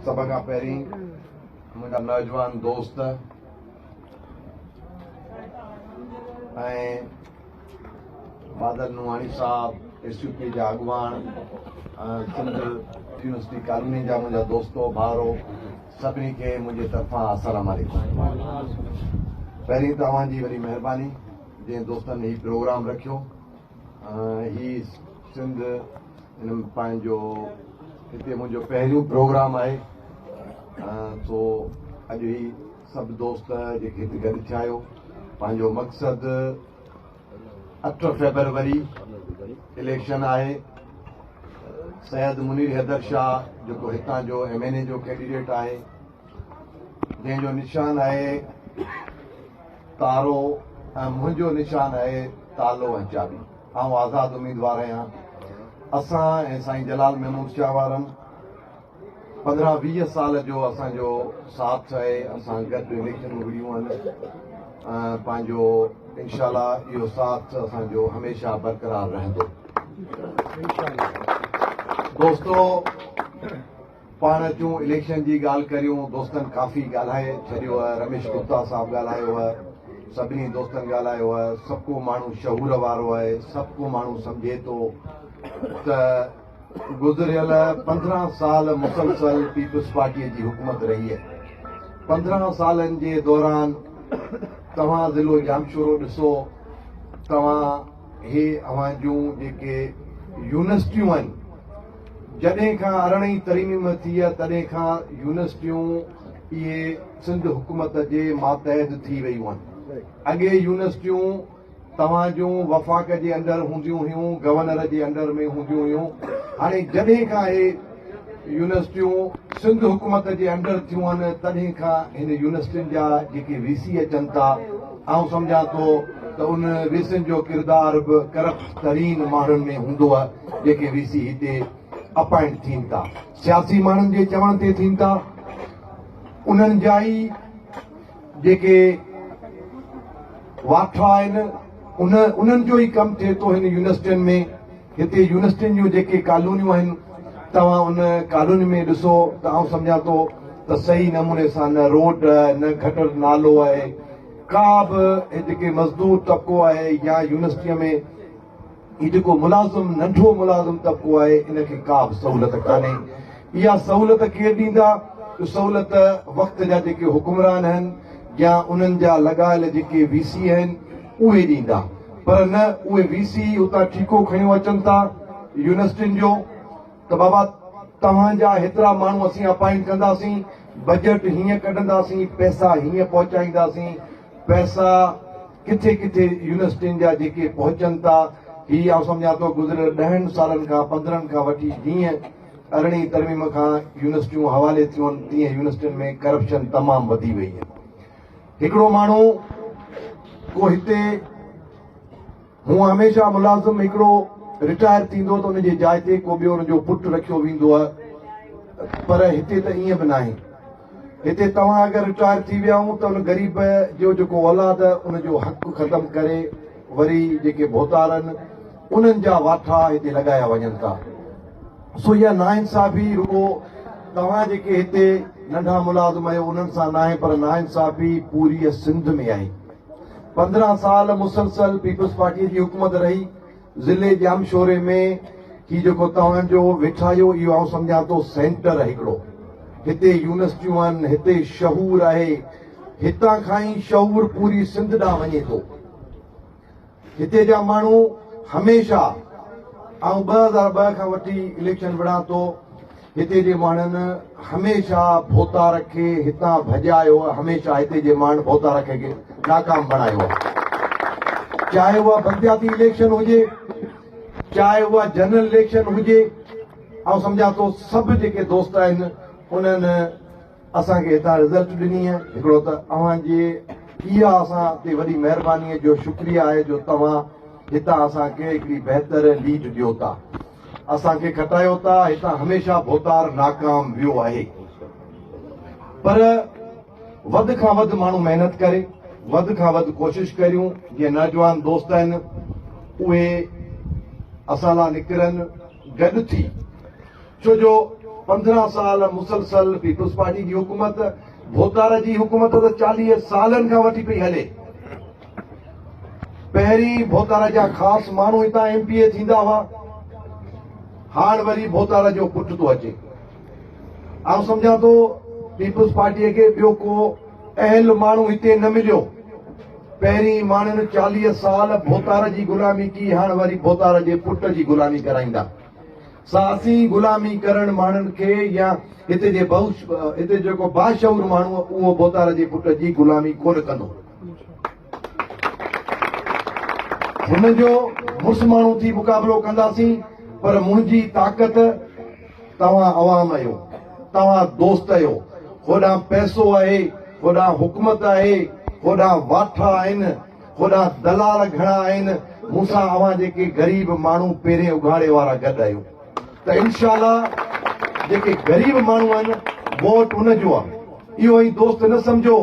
سڀ کان پهرين منهنجا نوجوان دوست ۽ بادل نوحاڻي صاحب، ايس يو پي جا اڳواڻ، سنڌ يونيورسٽي ڪالوني جا منهنجا دوستو ڀائرو، سڀني کي منهنجي طرفان السلام عليڪم. پهرين ته اوهان جي وڏي مهرباني جنهن دوستن هي پروگرام رکيو. هي سنڌ ان پنهنجو هتي منهنجو پهريون پروگرام آهي، سو اڄ هي سڀ دوست جيڪي هتي گڏ ٿيا آهيو، پنهنجو مقصد 8 فيبروري اليڪشن آهي. سيد منير حيدر شاهه جيڪو هتان جو ايم اين اي جو ڪينڊيڊيٽ آهي، جنهن جو نشان آهي تارو ۽ منهنجو نشان آهي تالو ۽ چاٻي. آئون آزاد اميدوار آهيان. اسان ۽ سائين جلال محمود شاهه وارن 15 20 سال جو اسان جو ساٿ آهي، اسان گڏ اليڪشنون وڙهيون آهن. پنهنجو انشاء الله اهو ساٿ اسان جو هميشه برقرار رهندو. دوستو، پاڻ اچون اليڪشن جي ڳالهه ڪريون. دوستن ڪافي ڳالهائي ڇڏيو آهي، رميش گپتا صاحب ڳالهايو آهي، سڀني دوستن ڳالهايو آهي. سڀ ڪو ماڻهو شعور وارو آهي، سڀ ڪو ماڻهو سمجهي ٿو ته گذريل 15 سال مسلسل پيپلز پارٽيء جي حڪومت رهي آهي. 15 سالن جي دوران توهان ضلعو ڄامشورو ڏسو، توهان هي اوهان جون جيڪي يونيورسٽيون آهن، جڏهن کان ارڙهين ترميم ٿي آهي تڏهن کان يونيورسٽيون اهي سنڌ حڪومت جي ماتحت ٿي ويون آهن. اڳي يونيورسٽيون توهان جون وفاق جي انڊر هونديون هيون، گورنر جي انڊر ۾ هونديون هيون. هاڻي جڏهن کان اهي يونيورسٽيون سنڌ حڪومت جي انڊر ٿيون آهن تڏهن کان هن يونيورسٽين جا جيڪي وي سي اچن ٿا، آئون سمجهان ٿو ته ان وي سين جو ڪردار به ڪرپٽ ترين ماڻهن ۾ هوندو آهي. جيڪي وي سي هتي اپائنٽ ٿين ٿا، سياسي ماڻهن جي چوڻ تي ٿين ٿا، انهن جا ئي جيڪي واٺا آهن ان انهن جو ئي ڪم ٿئي ٿو هن يونيورسٽين ۾. هتي يونيورسٽين جون جيڪي ڪالونيون آهن، توهان ان ڪالوني ۾ ڏسو ته آئون سمجهان ٿو ته صحيح نموني سان نه روڊ نه گٽر نالو آهي، ڪا به جيڪي مزدور طبقو آهي يا يونيورسٽيء ۾ هي جيڪو ملازم ننڍو ملازم طبقو آهي ان کي ڪا به سهولت ڪانهي. اها سهولت ڪير ڏيندا؟ سهولت وقت جا جيڪي حڪمران آهن يا انهن جا لڳايل جيڪي وي سي آهن اهي ڏيندا، پر نه اهي وي سي اتان ٺيڪو کڻيو اچن ٿا يونيورسٽين جو ته بابا توهان جا هيترا ماڻهو اسين اپائنٽ ڪنداسين، بجيٽ هيئن ڪڍنداسين، پئسا هيئن پهچائينداسين، پئسا ڪٿي ڪٿي يونيورسٽين جا جيڪي پهچن ٿا. هي آئون سمجهان ٿو گذريل ڏهن سالن کان 15 کان وٺي جيئن ارڙهين ترميم کان يونيورسٽيون حوالي ٿيون تيئن يونيورسٽين ۾ ڪرپشن تمام وڌي وئي آهي. هڪڙو ماڻهو ڪو هتي هونء هميشه ملازم هڪڙو رٽائر ٿيندو ته ان جي جاء تي ڪو ٻيو ان جو پٽ رکيو ويندو آهي، پر هتي ته ائين به ناهي. هتي توهان اگر رٽائر ٿي ويا آهيون ته ان غريب جو جيڪو اولاد ان جو حق ختم ڪري وري جيڪي ڀوتار آهن انهن جا واٺا هتي لڳايا وڃن ٿا. سو اها ناانصافي رڳو توهان جيڪي هتي ننڍا ملازم آهيو انهن سان ناهي، پر ناانصافي پوريء سنڌ ۾ آهي. 15 سال مسلسل پيپلز پارٽيء جي حڪومت رهي. ضلعي ڄامشوري ۾ هي جيڪو توهان جو ويٺا آهيو اهو آئون سمجهان ٿو سينٽر هڪڙو، هتي يونيورسٽيون آهن، هتي شعور آهي، هتان کان ئي شعور پوري سنڌ ڏانهن وڃي ٿو. هتي جا ماڻهو هميشه، آئون 2002 کان وٺي اليڪشن وڙهان ٿو، هتي جي ماڻهن هميشه ڀوتار کي هتان ڀڄايو، هميشه هتي جي ماڻهن ڀوتار کي ناڪام بڻايو آهي، چاهي اها بلدياتي اليڪشن هجي چاهي اها جنرل اليڪشن هجي. آئون سمجهان ٿو سڀ جيڪي دوست آهن انهن اسان کي هتان رزلٽ ڏني آهي. هڪڙو ته اوهان جي اها اسان تي وڏي مهرباني جو شڪريه آهي جو توهان هتان اسان کي هڪڙي بهتر ليڊ ڏيو ٿا، اسان کي کٽايو ٿا. هتان هميشه ڀوتار ناڪام ويو آهي، پر وڌ کان وڌ ماڻهو محنت ڪري، وڌ کان وڌ ڪوشش ڪريون، جيئن نوجوان دوست آهن اهي اسان لاء نڪرن گڏ ٿي، ڇو جو 15 سال مسلسل پيپلز پارٽي جي حڪومت، ڀوتار جي حڪومت ته 40 سالن کان وٺي پئي هلي. پهرين ڀوتار جا خاص ماڻهو هتان ايم پي اي ٿيندا هئا، هاڻ وري ڀوتار جو پٽ ٿو اچي. آئون سمجهان ٿو پيپلز پارٽيء کي ٻيو ڪو اهل ماڻهو هتي نه مليو. پهرين ماڻهن 40 سال ڀوتار جي غلامي ڪئي، هاڻ وري ڀوتار جي پٽ جي غلامي ڪرائيندا. سا اسين غلامي ڪرڻ ماڻهن کي يا هتي جي هتي جيڪو باشعور ماڻهو اهو ڀوتار جي پٽ جي غلامي ڪونه ڪندو. هن جو مڙس ماڻهو ٿي مقابلو ڪنداسين پر منهنجي طاقت توهان عوام آهيو، توهان دوست آهيو، هوڏانهن پئسو آهي، هوڏانهن حڪومت آهي، هوڏانهن واٺا آهن، هوڏانهن دلال گهڻا آهن، مون سان اوهان جيڪي غريب ماڻهو پيرين اگهاڙي وارا گڏ آهيو ته انشاء الله جيڪي غريب ماڻهو آهن ووٽ ان جو آهي. اهو ائين دوست نه سمجهو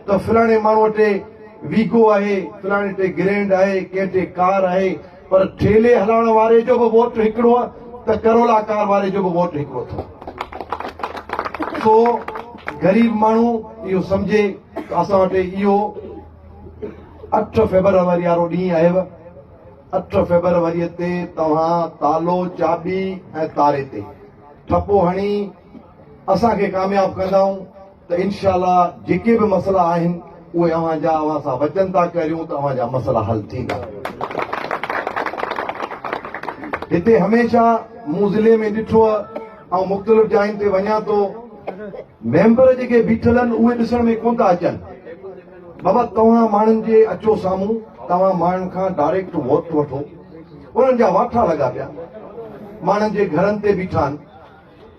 ته فلاڻي ماڻهو ٽي ويگو آهي، فلاڻي ٽي گرينڊ آهي، ڪنهن ٽي ڪار آهي، پر ٺيلي هلائڻ واري جو به ووٽ هڪڙو آهي ته ڪرولا ڪار واري جو به ووٽ هڪڙو اٿو. سو غريب ماڻهو اهو سمجهي ته اسان وٽ اهو 8 فيبروري وارو ڏينهن آهي. 8 فيبروري تي توهان تالو، چاٻي ۽ تاري تي ٺپو هڻي اسان کي ڪامياب ڪندائون ته انشاء الله جيڪي به مسئلا آهن اهي اوهان جا اوهان سان وچن ٿا ڪريون ته اوهان جا مسئلا حل ٿيندا. هتي هميشه مون ضلعي ۾ ڏٺو آئون مختلف جاين تي وڃان ٿو ميمبر جيڪي بيٺل آهن اهي ڏسڻ ۾ ڪونه ٿا اچن. بابا توهان ماڻهن جي اچو سامهون توهان ماڻهن کان ڊائريڪٽ ووٽ وٺو. انهن جا واٺا لڳا پيا ماڻهن جي گهرن تي بيٺا آهن.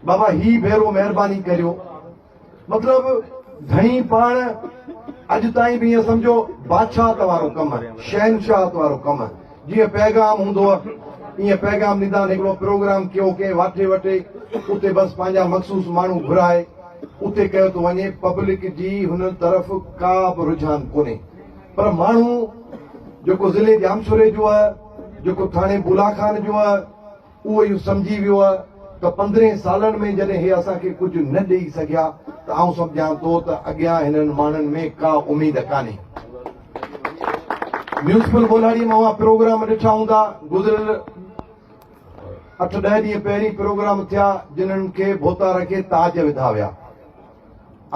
بابا هي ڀيرو مهرباني ڪريو. مطلب ڌڻي پاڻ اڄ تائين به ائين سمجهو بادشاهت وارو ڪم شهنشاهت وارو ڪم جيئن پيغام هوندو ائين پيغام ڏيندا آهن. هڪڙو پروگرام ڪيو ڪنهن واٺي وٽي اتي بس پنهنجا مخصوص ماڻهو گهرائي اتي ڪيو ٿو وڃي. پبلڪ جي هن طرف ڪا به رجحان ڪونهي پر ماڻهو جيڪو ضلعي ڄامشوري جو آهي جيڪو ٿاڻي بولا خان جو آهي اهو اهو سمجهي ويو آهي ته 15 سالن ۾ جڏهن هي اسان کي ڪجهه نه ڏئي سگهيا ته آئون سمجهان ٿو ته اڳيان هنن ماڻهن ۾ ڪا اميد ڪانهي. ميونسپل ٻولهاڙيء مان اوهان پروگرام ڏٺا هوندا، گذريل 8 ڏهه ڏينهن پهرين پروگرام ٿيا جنھن کي ڀوتار کي تاج وڌا ويا.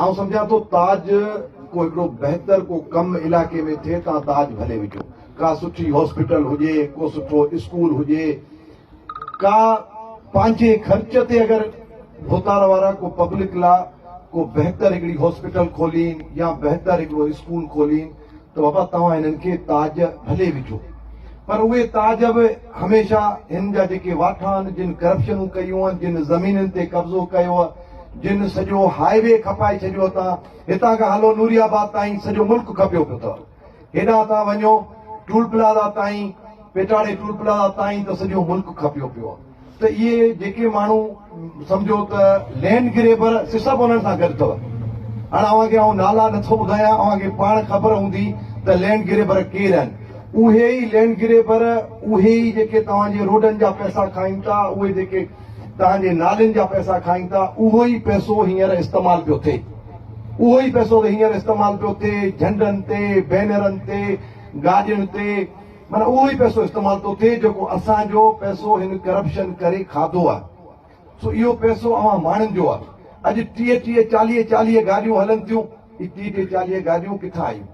آئون سمجهان ٿو تاج ڪو هڪڙو بهتر ڪو ڪم علائقي ۾ ٿئي تان تاج ڀلي وجهو. ڪا سٺي هاسپيٽل هجي، ڪو سٺو اسڪول هجي، ڪا پنهنجي خرچ تي اگر ڀوتار وارا ڪو پبلڪ لا ڪو بهتر هڪڙي هاسپيٽل کولين يا بهتر هڪڙو اسڪول کولين ته بابا توهان هنن کي تاج ڀلي وجهو. پر اهي تاج به هميشه هن جا جيڪي واٺا آهن، جن ڪرپشنون ڪيون آهن، جن زمينن تي قبضو ڪيو آهي، جن سڄو هاء وي کپائي ڇڏيو هتان، هتان کان هلو نوري آباد تائين سڄو ملڪ کپيو پيو اٿو. هيڏانهن تان وڃو ٽول پلازا تائين، پيٽاڙي ٽول پلازا تائين ته سڄو ملڪ کپيو پيو آهي. ته اهي جيڪي ماڻهو سمجهو ته لينڊ گريبر سي سڀ انهن سان گڏ اٿو. هاڻ اوهان کي آئون نالا نٿو ٻڌايان، اوهان کي پاڻ خبر هوندي ته لينڊ گريبر ڪير آهن. اهي ئي لينڊ گريبر، اهي ئي جيڪي توهان جي روڊن جا پئسا کائين ٿا، اهي جيڪي توهان جي نالين جا پئسا کائين ٿا، اهو ئي پئسو هينئر استعمال پيو ٿئي. اهو ئي پئسو هينئر استعمال پيو ٿئي جهنڊن تي، بينرن تي، گاڏين تي. معنيٰ اهو ئي پئسو استعمال ٿو ٿئي جيڪو اسان جو پئسو هن ڪرپشن ڪري کاڌو آهي. سو اهو پئسو اوهان ماڻهن جو آهي. اڄ 30 30 40 40 گاڏيون هلن ٿيون. اهي 30 30 40 گاڏيون ڪٿان آيون؟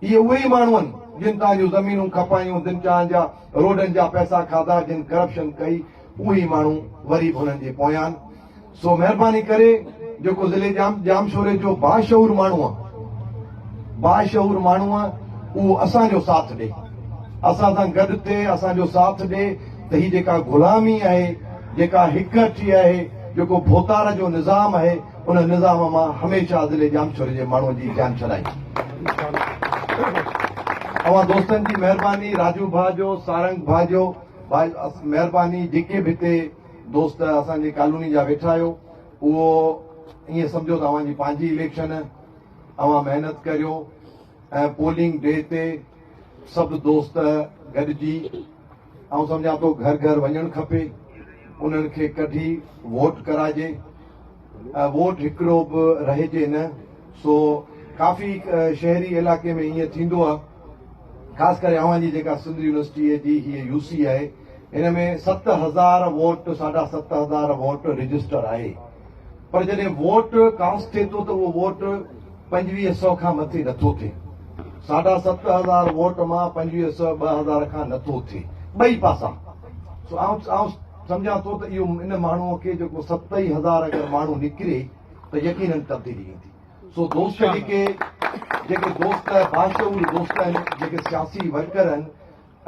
اهي اهي ئي ماڻهو آهن جن توهان جون زمينون کپايون، جن توهان جا روڊن جا پئسا کاڌا، جن ڪرپشن ڪئي، اهي ئي ماڻهو وري به انهن جي پويان آهن. سو مهرباني ڪري جيڪو ضلعي ڄامشوري جو باشعور ماڻهو آهي، باشعور ماڻهو آهي، اهو اسان جو ساٿ ڏي، اسان سان گڏ ٿئي، اسان جو ساٿ ڏي ته هي جيڪا غلامي آهي، جيڪا هڪ هٺي آهي، جيڪو ڀوتار جو نظام آهي، ان نظام مان هميشه ضلعي ڄامشوري جي ماڻهو جي جان ڇڏائي. اوهان دوستن جي مهرباني، راجو ڀاء جو، سارنگ ڀاء جو مهرباني، جيڪي به هتي دوست اسان جي ڪالوني جا ويٺا آهيو، اهو ائين سمجهو ته اوهان جي پنهنجي اليڪشن، اوهان محنت ڪريو ۽ پولنگ ڊي تي سڀ دوست گڏجي، آئون سمجهان ٿو گهر گهر وڃڻ کپي، انهن کي ڪڍي ووٽ ڪرائجي. ووٽ هڪڙو به رهجي نه. سو ڪافي شهري علائقي ۾ ائين ٿيندو آهي. خاص ڪري اوهان جي جيڪا سنڌ يونيورسٽيء جي هيء يو سي آهي ان ۾ 7000 ووٽ ساڍا 7000 ووٽ رجسٽر آهي پر جڏهن ووٽ ڪائونس ٿئي ٿو ته اهو ووٽ 2500 کان مٿي نٿو ٿئي. ساڍا 7000 ووٽ مان 2500 2000 کان نٿو ٿئي ٻئي پاسا. سو آئون آئون سمجهان ٿو ته اهو ان ماڻهوء کي جيڪو ست ئي هزار اگر ماڻهو نڪري ته يقينن تبديلي ايندي. سو دوست جيڪي جيڪي دوست باشعور دوست آهن جيڪي سياسي ورڪر آهن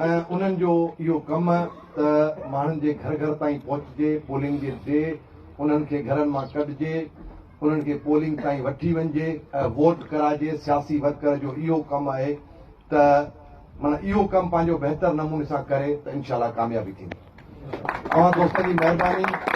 ۽ انهن جو اهو ڪم ته ماڻهن جي گهر گهر تائين پهچجي پولنگ جي ڊي انهن کي گهرن مان ڪڍجي انهن کي پولنگ تائين وٺي وڃجي ۽ ووٽ ڪرائجي سياسي ورڪر جو اهو ڪم آهي ته معنيٰ اهو ڪم پنهنجو بهتر نموني سان ڪري ته انشاء الله ڪاميابي ٿيندي. اوهان دوستن جي مهرباني.